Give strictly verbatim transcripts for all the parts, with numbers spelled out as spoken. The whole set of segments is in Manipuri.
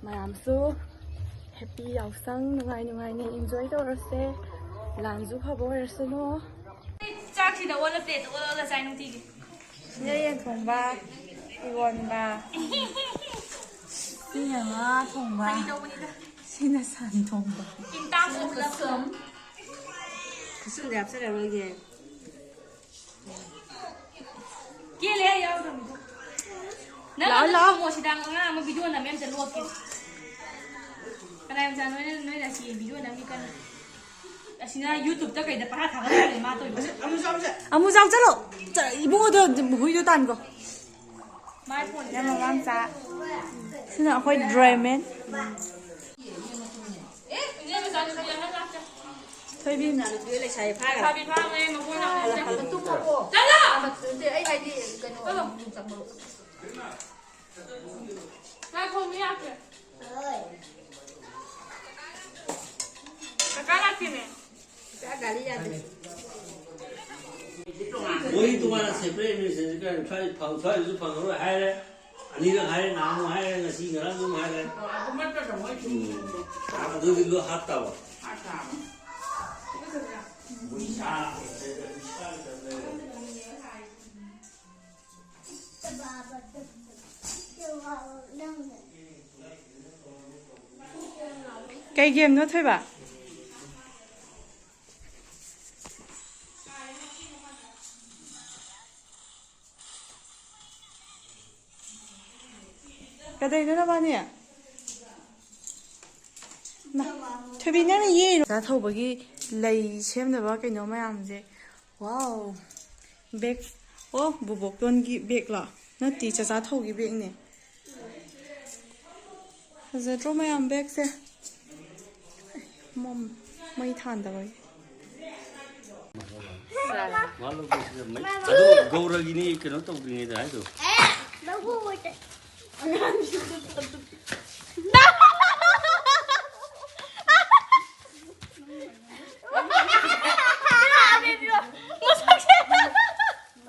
ꯃꯌꯥꯝꯁꯨ ꯍꯦꯄꯤ ꯌꯥꯎꯁꯪ, ꯅꯨꯡꯉꯥꯏ ꯅꯨꯡꯉꯥꯏꯅ ꯏꯟꯖꯣꯏ ꯇꯧꯔꯁꯦ꯫ ꯂꯥꯟꯁꯨ ꯐꯕ ꯑꯣꯏꯔꯁꯅꯨ꯫ ꯆꯥꯛꯁꯤꯗ ꯑꯣꯜꯂ ꯄ꯭ꯂꯦꯠꯇ ꯑꯣꯜꯂ ꯑꯣꯜꯂ ꯆꯥꯏ ꯅꯨꯡꯇꯤꯒꯤ꯫ ꯁꯤꯅ ꯌꯦꯟ ꯊꯣꯡꯕ, ꯏꯔꯣꯟꯕ, ꯁꯤꯅ ꯉꯥ ꯊꯣꯡꯕ, ꯐꯥꯒꯤ ꯇꯧꯕꯅꯤꯗ꯫ ꯁꯤꯅ ꯁꯟ ꯊꯣꯡꯕ꯫ ꯇꯤꯟꯇꯥꯡ ꯄꯣꯝꯂꯛꯄ꯫ ꯈꯨꯠꯁꯨꯝꯗ ꯍꯥꯞꯆꯔꯔꯣꯏꯒꯦ꯫ ꯀꯦꯂꯦ ꯑꯩ ꯌꯥꯎꯗꯕꯤꯗ꯫ ꯅꯪ ꯂꯥꯛꯑꯣ, ꯑꯝꯇ ꯂꯥꯛꯑꯣ꯫ ꯊꯝꯃꯣ ꯁꯤꯗ ꯑꯉꯥꯡ ꯑꯃ ꯚꯤꯗꯤꯑꯣ ꯅꯝꯃꯦ ꯑꯝꯇ ꯂꯣꯛꯀꯦ꯫ ꯀꯅꯥꯏ ꯃꯆꯥꯅꯣ ꯅꯣꯏꯅ ꯅꯣꯏ ꯔꯥꯁꯤ ꯚꯤꯗꯤꯑꯣ ꯅꯝꯃꯤ ꯀꯟꯅ꯫ ꯑꯁꯤꯅ ꯌꯨꯇꯨꯕꯇ ꯀꯩꯗ ꯄꯪꯊꯥ ꯊꯥꯒꯠꯂ ꯂꯩꯔꯦ ꯃꯥ ꯇꯧꯔꯤꯕ꯫ ꯑꯃꯨꯖꯥꯎ ꯆꯠꯂꯣ꯫ ꯆ-, ꯏꯕꯨꯡꯉꯣꯗꯣ ꯍꯨꯏꯗꯣ ꯇꯥꯟꯈꯣ꯫ ꯃꯥꯏ ꯐꯣꯟ ꯅꯪ ꯃꯃꯥ ꯃꯆꯥ꯫ ꯁꯤꯅ ꯑꯩꯈꯣꯏ ꯗ꯭ꯔꯦꯃꯦꯟ꯫ ꯑꯦ, ꯏꯅꯦ ꯃꯆꯥꯅꯨꯄꯤ ꯑꯍꯟ ꯂꯥꯛꯇꯦ꯫ ꯊꯣꯏꯕꯤ꯫ ꯏꯆꯥꯅꯨꯄꯤ ꯂꯩꯁꯥꯕꯤ ꯐꯥꯈ꯭ꯔꯦ꯫ ꯂꯩꯁꯥꯕꯤ ꯐꯥꯈ꯭ꯔꯦ, ꯃꯈꯣꯏꯅ ꯑꯃꯨꯛ ꯇꯨꯝꯃꯕꯣ? ꯆꯠꯂꯣ! ꯅꯠꯇꯦ, ꯑꯩ ꯍꯥꯏꯗꯤ ꯀꯩꯅꯣ ꯆꯠꯂꯣ꯫ ꯉꯥꯏꯈꯣ, ꯃꯤ ꯂꯥꯛꯇꯦ꯫ ꯀꯀꯥ ꯂꯥꯛꯇꯦꯅꯦ꯫ ꯀꯀꯥ ꯒꯥꯔꯤ ꯌꯥꯗꯦ꯫ ꯃꯣꯏ ꯇꯣꯉꯥꯟꯅ separate administration ꯁꯤ ꯀꯔꯤ ꯁ꯭ꯋꯥꯏ ꯐꯪ-, ꯁ꯭ꯋꯥꯏꯗꯁꯨ ꯐꯪꯉꯔꯣꯏ ꯍꯥꯏꯔꯦ꯫ ꯑꯅꯤꯔꯛ ꯍꯥꯏꯔꯦ, ꯅꯍꯥꯟꯃꯨꯛ ꯍꯥꯏꯔꯦ, ꯉꯁꯤ ꯉꯔꯥꯡꯁꯨ ꯑꯃꯨꯛ ꯍꯥꯏꯔꯦ꯫ ꯎꯝ꯫ ꯑꯗꯨꯗꯤ ꯂꯣꯏ ꯍꯥꯞ ꯇꯥꯕ꯫ ꯀꯩ ꯒꯦꯝꯅꯣ ꯊꯣꯏꯕ? ꯀꯗꯩꯅꯣ ꯅꯕꯥꯅꯤ? ꯃꯥ, ꯊꯣꯏꯕꯤ, ꯅꯪꯅ ꯌꯦꯛꯏꯔꯣ? ꯆꯥ ꯊꯧꯕꯒꯤ ꯂꯩ ꯁꯦꯝꯅꯕ ꯀꯩꯅꯣ ꯃꯌꯥꯝꯁꯦ꯫ ꯋꯥꯎ! ꯕꯦꯛ꯫ ꯑꯣ, ꯕꯣꯕꯣꯛꯇꯣꯟꯒꯤ ꯕꯦꯛꯂꯣ? ꯅꯠꯇꯦ, ꯆꯥꯆꯥ ꯊꯧꯒꯤ ꯕꯦꯛꯅꯦ꯫ ꯐꯖꯗ꯭ꯔꯣ ꯃꯌꯥꯝ ꯕꯦꯛꯁꯦ? ꯃꯝ-, ꯃꯩ ꯊꯥꯟꯗꯕꯒꯤ꯫ ꯃꯥ ꯂꯧꯗꯣꯏꯁꯤꯗ ꯃꯩ-, ꯑꯗꯨ ꯒꯧꯔꯒꯤꯅꯤ, ꯀꯩꯅꯣ ꯇꯧꯗ꯭ꯔꯤꯉꯩꯗ ꯍꯥꯏꯗꯣ꯫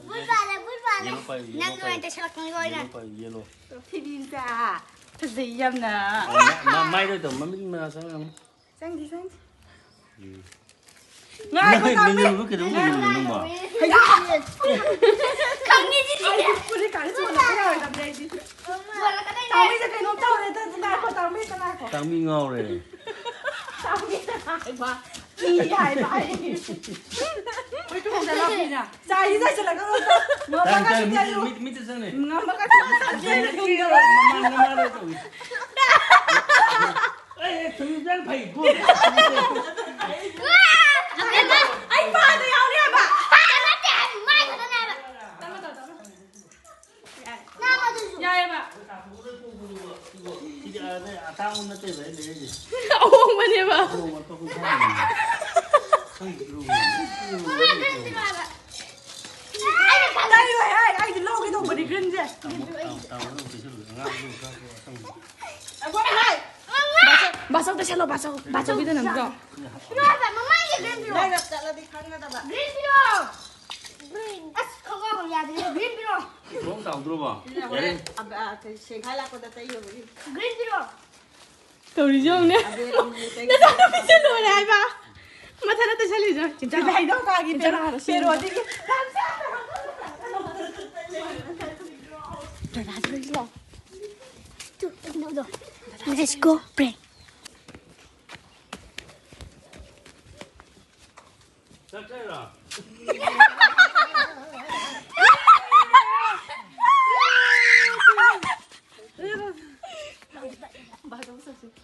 ꯕꯨꯠ ꯕꯥꯜꯂꯦ, ꯕꯨꯠ ꯕꯥꯜꯂꯦ꯫ ꯌꯦꯜꯂꯣ ꯄꯥꯏꯌꯨ, ꯌꯦꯜꯂꯣ ꯅꯪ ꯄꯥꯏꯌꯨ꯫ ꯅꯨꯡꯉꯥꯏꯇ ꯁꯦꯠꯂꯛꯄꯅꯤꯀꯣ ꯑꯩꯅ꯫ ꯌꯦꯜꯂꯣ ꯄꯥꯏꯌꯨ, ꯌꯦꯜꯂꯣ꯫ ꯊꯣꯏꯕꯤ ꯃꯆꯥ꯫ ꯐꯖꯩ ꯌꯥꯝꯅ꯫ ꯃꯥꯏꯗ ꯇꯧ, ꯃꯃꯤꯠ ꯃꯅꯥ ꯆꯪꯉꯝ꯫ ꯆꯪꯗꯤ ꯆꯪꯗꯤ꯫ ꯎꯝ꯫ ꯉꯥꯏꯈꯣ, ꯅꯪ ꯇꯥꯃꯤ꯫ ꯃꯤꯅꯤꯠ ꯀꯩꯗꯧꯕ ꯂꯩꯔꯤꯅꯣ ꯅꯪꯕꯣ? ꯍꯩꯖꯤꯜꯂꯦ꯫ ꯈꯪꯉꯤꯁꯤꯗꯤ꯫ ꯑꯩꯗꯤ ꯐꯨꯔꯤꯠ ꯀꯥꯏ ꯆꯣꯜꯂꯛꯄ ꯌꯥꯔꯣꯏꯗꯕꯅꯦ ꯑꯩꯗꯤ꯫ ꯆꯣꯜꯂꯛꯀꯗꯣꯏꯅꯦ꯫ ꯇꯥꯃꯤꯁꯦ ꯀꯩꯅꯣꯝ ꯇꯧꯔꯦ, ꯇꯥ-, ꯉꯥꯏꯈꯣ, ꯇꯥꯃꯤꯁꯦ ꯉꯥꯏꯈꯣ꯫ ꯇꯥꯃꯤ ꯉꯥꯎꯔꯦ꯫ ꯇꯥꯃꯤꯁꯦ ꯉꯥꯏꯈꯣ꯫ ꯀꯤ ꯍꯥꯏꯕ ꯑꯩ꯫ ꯍꯣꯏ, ꯇꯨ ꯍꯟꯖꯜꯂꯣ, ꯐꯤꯅ꯫ ꯆꯥꯏꯗꯤ ꯆꯥꯏꯁꯤꯜꯂꯒ ꯇꯥꯏ, ꯇꯥꯏ, ꯃꯤꯠ, ꯃꯤꯠ, ꯃꯤꯠꯇ ꯆꯪꯉꯦ꯫ ꯉꯝꯃꯒ ꯆꯥꯏꯁꯤꯜꯂꯒ ꯃꯃꯥ, ꯃꯃꯥ ꯂꯣꯏ ꯇꯧꯏ꯫ ꯑꯦ, ꯑꯦ, ꯊꯨꯝꯖꯥꯡ ꯐꯩ, ꯀꯣ꯫ ꯑꯩ ꯄꯥꯗ ꯌꯥꯎꯔꯤ ꯍꯥꯏꯕ꯫ ꯅꯠꯇꯦ, ꯃꯥꯏ ꯈꯛꯇꯅꯦ ꯍꯥꯏꯕ꯫ ꯇꯞꯅ ꯇꯧ, ꯇꯞꯅ꯫ ꯌꯥꯏꯌꯦꯕ꯫ ꯁꯤꯗꯤ ꯑꯇꯥꯡꯕ ꯅꯠꯇꯦꯕ ꯑꯩ ꯂꯩꯔꯤꯁꯦ꯫ ꯑꯍꯣꯡꯕꯅꯦꯕ꯫ ꯑꯍꯣꯡꯕ ꯂꯨꯄꯥ ꯀꯨꯟꯊ꯭ꯔꯥ ꯄꯤꯕꯅꯦ꯫ ꯈꯪꯗ꯭ꯔꯣ? ꯂꯩꯔꯣꯏ ꯍꯥꯏ, ꯑꯩꯗꯤ ꯂꯧꯒꯦ ꯇꯧꯕꯅꯤ ꯒ꯭ꯔꯤꯟꯁꯦ꯫ ꯇꯥꯃꯣ, ꯇꯥꯃꯣ, ꯇꯥꯃꯣ ꯅꯪ ꯄꯤꯁꯜꯂꯨ꯫ ꯑꯉꯥꯡꯗꯨ ꯈꯔ ꯑꯁꯪꯕ꯫ ꯕꯥꯆꯧ, ꯕꯥꯆꯧꯗ ꯁꯦꯠꯂꯣ, ꯕꯥꯆꯧ, ꯕꯥꯆꯧꯒꯤꯗ ꯅꯝꯗ꯭ꯔꯣ? ꯃꯃꯥꯏꯒꯤ ꯒ꯭ꯔꯤꯟ ꯄꯤꯔꯛꯑꯣ꯫ ꯂꯩꯔꯞ ꯆꯠꯂꯗꯤ ꯈꯪꯒꯗꯕ꯫ ꯒ꯭ꯔꯤꯟ ꯄꯤꯔꯛꯑꯣ꯫ ꯒ꯭ꯔꯤꯟ꯫ ꯑꯁ, ꯈꯣꯡꯒ꯭ꯔꯥꯎ ꯌꯥꯗ꯭ꯔꯦ꯫ ꯒ꯭ꯔꯤꯟ ꯄꯤꯔꯛꯑꯣ꯫ ꯏꯇꯣꯝ ꯆꯥꯎꯗ꯭ꯔꯣꯕꯣ? ꯁꯤꯅ ꯍꯣꯔꯦꯟ ꯌꯥꯔꯦ꯫ ꯑꯕ-, ꯑ, ꯀꯩ, ꯁꯦꯡꯈꯥꯏ ꯂꯥꯛꯄꯗ ꯇꯩꯔꯨꯕꯒꯤ꯫ ꯒ꯭ꯔꯤꯟ ꯄꯤꯔꯛꯑꯣ꯫ ꯇꯧꯔꯤꯁꯦ ꯌꯦꯡꯉꯨꯅꯦ꯫ ꯑꯕꯦꯔ ꯑꯃꯨꯕ ꯇꯩ-, ꯅꯆꯥꯅꯨꯄꯤꯁꯦ ꯂꯣꯏꯔꯦ ꯍꯥꯏꯕ꯫ ꯃꯊꯟꯇ ꯇꯩꯁꯜꯂꯤꯁꯦ꯫ ꯆꯤꯝꯆꯥ ꯁꯤꯗ ꯍꯩꯅꯧ ꯀꯥꯒꯤ ꯆꯤꯝꯆꯥ ꯄꯦꯔꯣ-, ꯍꯥꯟꯅ ꯁꯦꯝꯃꯣ꯫ ꯄꯦꯔꯣꯗꯤꯒꯤ꯫ ꯗꯗꯥꯁꯨ ꯂꯩꯁꯤꯜꯂꯣ꯫ Let's go, prank. ꯆꯠꯈ꯭ꯔꯦꯔꯣ?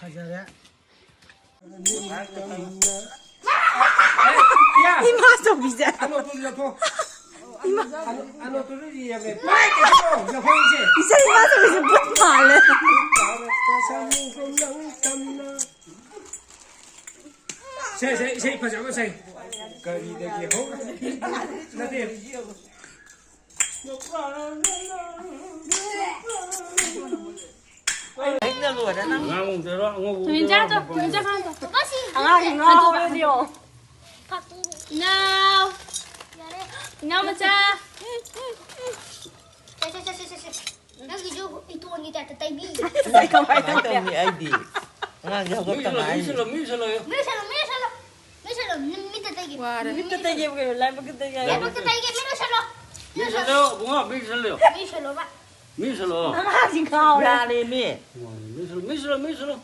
ꯐꯖꯔꯦ꯫ ꯏꯃꯥ ꯆꯧꯕꯤꯁꯦ꯫ ꯑꯅꯣꯞꯇꯨ ꯂꯧꯊꯣꯛ꯫ ꯏꯃꯥ꯫ ꯑꯅꯣꯞ-, ꯑꯅꯣꯞꯇꯨ ꯌꯦꯡꯉꯦ꯫ ꯄꯥꯏ ꯀꯩꯅꯣ ꯂꯧꯍꯧꯔꯤꯁꯦ꯫ ꯏꯆꯦ ꯏꯃꯥ ꯆꯧꯕꯤꯁꯦ ꯚꯨꯠ ꯃꯥꯜꯂꯦ꯫ ꯁꯦ, ꯁꯦ, ꯏꯁꯩ ꯐꯖꯕ ꯁꯩ꯫ ꯀꯔꯤꯗꯒꯤ ꯍꯧ-, ꯅꯠꯇꯦ꯫ ꯑꯉꯥꯡ ꯑꯃꯗꯔꯣ, ꯑꯉꯧꯕ ꯊꯣꯏꯕꯤꯆꯥ ꯑꯃꯗꯔꯣ? ꯇꯣ, ꯊꯣꯏꯕꯤꯆꯥ ꯈꯥꯟ ꯇꯣ꯫ ꯑꯉꯥꯡꯁꯤ ꯉꯥꯎꯔꯦꯅꯦ, ꯌꯦꯡꯉꯣ꯫ ꯏꯅꯥꯎ꯫ ꯏꯅꯥꯎ ꯃꯆꯥ꯫ ꯁꯦ, ꯁꯦ, ꯁꯦ, ꯁꯦ, ꯁꯦ, ꯁꯦ꯫ ꯅꯪꯒꯤꯁꯨ ꯏꯇꯣꯟꯒꯤ ꯇꯥꯏꯞꯇ ꯇꯩꯕꯤ꯫ ꯀꯃꯥꯏꯅ ꯇꯧꯅꯤ ꯑꯩꯗꯤ? ꯑꯉꯥꯡꯁꯦ ꯍꯧꯒꯠꯇ ꯃꯤꯁꯤꯜꯂꯣ, ꯉꯥꯏꯔꯤ꯫ ꯃꯤꯁꯤꯜꯂꯣ, ꯃꯤꯁꯤꯜꯂꯣ꯫ ꯃꯤꯁꯤꯜꯂꯣ, ꯃꯤꯁꯤꯜꯂꯣ꯫ ꯃꯤꯁꯤꯜꯂꯣ, ꯃꯤ-, ꯃꯤꯠꯇ ꯇꯩꯒꯦ꯫ ꯋꯥꯔꯦ꯫ ꯃꯤꯠꯇ ꯇꯩꯒꯦ, ꯀꯩꯅꯣ? ꯂꯥꯏꯕꯛꯇ ꯇꯩꯒꯦ ꯍꯥꯏꯕ? ꯂꯥꯏꯕꯛꯇ ꯇꯩꯒꯦ, ꯃꯤꯠ ꯎꯏꯁꯜꯂꯣ꯫ ꯃꯤꯁꯤꯜꯂꯣ, ꯏꯕꯨꯡꯉꯣ, ꯃꯤꯁꯤꯜꯂꯣ꯫ ꯃꯤꯁꯤꯜꯂꯣꯕ꯫ ꯃꯤꯁꯤꯜꯂꯣ꯫ ꯑꯉꯥꯡꯁꯤ ꯉꯥꯎꯔꯦ꯫ ꯌꯥꯔꯦꯃꯤ꯫ ꯃꯤꯁꯤꯜꯂꯣ, ꯃꯤꯁꯤꯜꯂꯣ, ꯃꯤꯁꯤꯜꯂꯣ꯫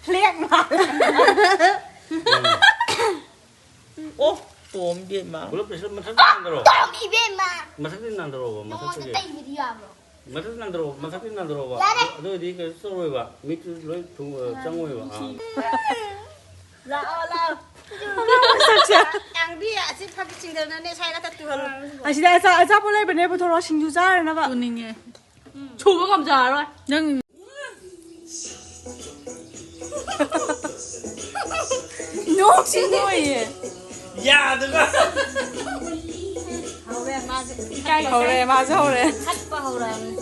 ꯐ꯭ꯂꯦꯛ ꯃꯥꯜꯂꯦ꯫ ꯑꯣ, ꯇꯣꯝ ꯏꯕꯦꯝꯃ꯫ ꯄꯨꯂꯞ ꯄꯤꯁꯜ-, ꯃꯊꯛꯇ ꯅꯥꯟꯗꯔꯣ? ꯇꯣꯝ ꯏꯕꯦꯝꯃ꯫ ꯃꯊꯛꯇ ꯅꯥꯟꯗꯔꯣꯕ, ꯅꯉꯣꯟꯗ ꯃꯊꯛꯇꯒꯤ꯫ ꯇꯩꯕꯗꯤ ꯌꯥꯕ꯭ꯔꯣ? ꯃꯊꯛꯇ ꯅꯥꯟꯗꯔꯣ, ꯃꯊꯛꯇ ꯅꯥꯟꯗꯔꯣꯕ꯫ ꯌꯥꯔꯦ꯫ ꯑꯗꯨ ꯑꯣꯏꯔꯗꯤ ꯀꯩꯁꯨ ꯇꯧꯔꯣꯏꯕ, ꯃꯤꯠꯇꯨ ꯂꯣꯏ ꯊꯨ-, ꯑ, ꯆꯪꯉꯣꯏꯕ꯫ ꯑꯥ꯫ ꯂꯥꯛꯑꯣ, ꯂꯥꯛꯑꯣ꯫ ꯃꯁꯛꯁꯦ꯫ ꯇꯥꯡꯕꯤ, ꯑꯁꯤ ꯐꯛ ꯆꯤꯡꯗꯅꯅꯦ, ꯁ꯭ꯋꯥꯏꯗ ꯇꯠꯇꯨꯍꯜꯂꯣ꯫ ꯑꯁꯤꯗ ꯑꯆꯥ-, ꯑꯆꯥꯄꯣꯠ ꯂꯩꯕꯅꯦ, ꯄꯨꯊꯣꯔꯛꯑꯣ, ꯁꯤꯡꯖꯨ ꯆꯥꯔꯅꯕ꯫ ꯄꯨꯅꯤꯡꯉꯦ꯫ ꯁꯨꯕ ꯉꯝꯖꯔꯔꯣꯏ꯫ ꯅꯪ ꯅꯣꯛꯁꯤ ꯅꯣꯛꯏꯌꯦ꯫ ꯌꯥꯗꯕ꯫ ꯍꯧꯔꯦ ꯃꯥꯁꯦ꯫ ꯏꯀꯥꯏ ꯍꯧꯔꯦ, ꯃꯥꯁꯨ ꯍꯧꯔꯦ꯫ ꯈꯠꯄ ꯍꯧꯔꯛꯑꯕꯅꯤ꯫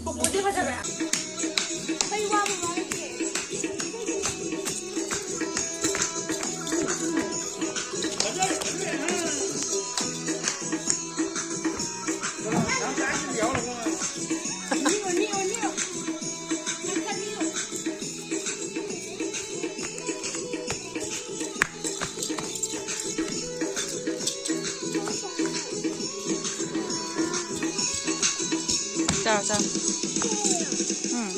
ꯄꯨꯄꯨꯗꯤ ꯐꯖꯕ꯭ꯔꯥ? ꯑꯩ ꯋꯥꯕ ꯋꯥꯔꯦ꯫ ꯆꯥꯎ, ꯆꯥꯎ꯫ ꯎꯝ꯫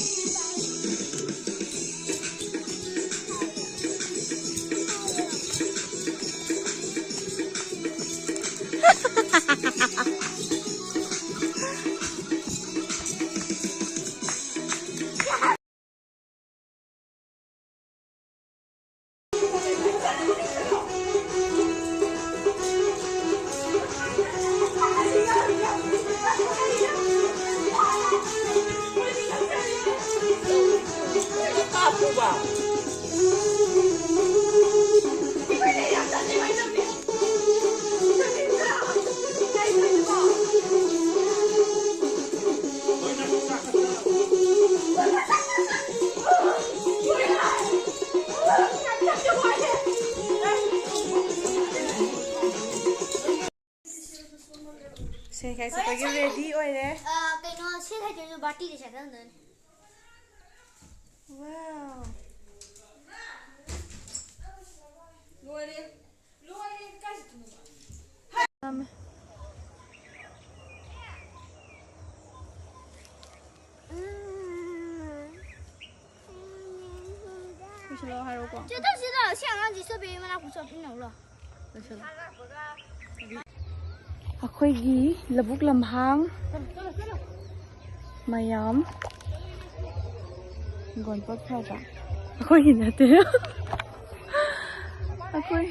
ꯑꯩꯈꯣꯏꯒꯤ ꯔꯦꯗꯤ ꯑꯣꯏꯔꯦ꯫ ꯀꯩꯅꯣ ꯁꯤ ꯍꯩꯇ꯭ꯔꯁꯨ ꯕꯥꯔꯇꯤꯗꯤ ꯁꯦꯠꯍꯟꯗꯣꯏꯅꯤ꯫ ꯋꯥꯎ꯫ ꯂꯣꯏꯁꯤꯜꯂꯣ ꯍꯥꯏꯔꯣꯀꯣ꯫ ꯆꯦ ꯇꯧꯁꯤꯗ ꯁꯤ ꯑꯉꯥꯡꯁꯤ ꯏꯁꯇ꯭ꯔꯣꯕꯦꯔꯤ ꯃꯅꯥ ꯄꯨꯊꯣꯛꯄꯤꯅꯧꯔꯣ꯫ ꯑꯩꯈꯣꯏꯒꯤ ꯂꯧꯕꯨꯛ ꯂꯝꯍꯥꯡ ꯃꯌꯥꯝ ꯒꯣꯟꯄꯣꯠ ꯐꯕ ꯑꯩꯈꯣꯏꯒꯤ ꯅꯠꯇꯦ꯫ ꯑꯩꯈꯣꯏ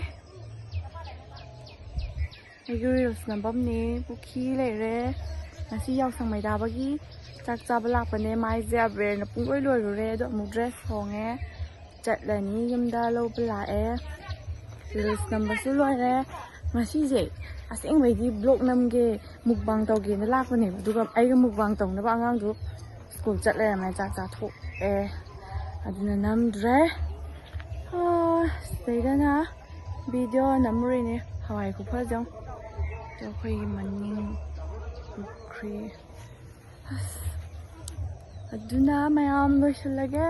ꯑꯩꯒꯤ ꯔꯤꯜꯁ ꯅꯝꯐꯝꯅꯦ꯫ ꯄꯨꯈ꯭ꯔꯤ ꯂꯩꯔꯦ꯫ ꯉꯁꯤ ꯌꯥꯎꯁꯪ ꯃꯩꯔꯥꯕꯒꯤ ꯆꯥꯛ ꯆꯥꯕ ꯂꯥꯛꯄꯅꯦ꯫ ꯃꯥꯏꯁꯦ ꯑꯕꯦꯔꯅ ꯄꯨꯡꯂꯣꯏ ꯂꯣꯏꯔꯨꯔꯦ꯫ ꯑꯗꯣ ꯑꯃꯨꯛ ꯗ꯭ꯔꯦꯁ ꯍꯣꯡꯉꯦ꯫ ꯆꯠꯂꯅꯤ ꯌꯨꯝꯗ ꯂꯧꯕ ꯂꯥꯛꯑꯦ꯫ ꯔꯤꯜꯁ ꯅꯝꯕꯁꯨ ꯂꯣꯏꯔꯦ꯫ ꯉꯁꯤꯁꯦ ꯑꯁꯦꯡꯕꯩꯗꯤ ꯕ꯭ꯂꯣꯛ ꯅꯝꯒꯦ ꯃꯨꯛꯕꯥꯡ ꯇꯧꯒꯦꯅ ꯂꯥꯛꯄꯅꯦꯕ꯫ ꯑꯗꯨꯒ ꯑꯩꯒ ꯃꯨꯛꯕꯥꯡ ꯇꯧꯅꯕ ꯑꯉꯥꯡꯗꯨ ꯁ꯭ꯀꯨꯜ ꯆꯠ ꯂꯩꯔꯝꯃꯦ꯫ ꯆꯥꯛ ꯆꯥꯊꯣꯛꯑꯦ꯫ ꯑꯗꯨꯅ ꯅꯝꯗ꯭ꯔꯦ꯫ ꯑꯥ, ꯁꯤꯗꯩꯗꯅ ꯚꯤꯗꯤꯑꯣ ꯅꯝꯃꯨꯔꯤꯅꯦ꯫ ꯍꯋꯥꯏ ꯈꯨꯐꯁꯦ ꯌꯦꯡꯉꯨ꯫ ꯑꯗꯣ ꯑꯩꯈꯣꯏꯒꯤ ꯃꯅꯤꯡ ꯄꯨꯈ꯭ꯔꯤ꯫ ꯑꯁ, ꯑꯗꯨꯅ ꯃꯌꯥꯝ ꯂꯣꯏꯁꯤꯜꯂꯒꯦ꯫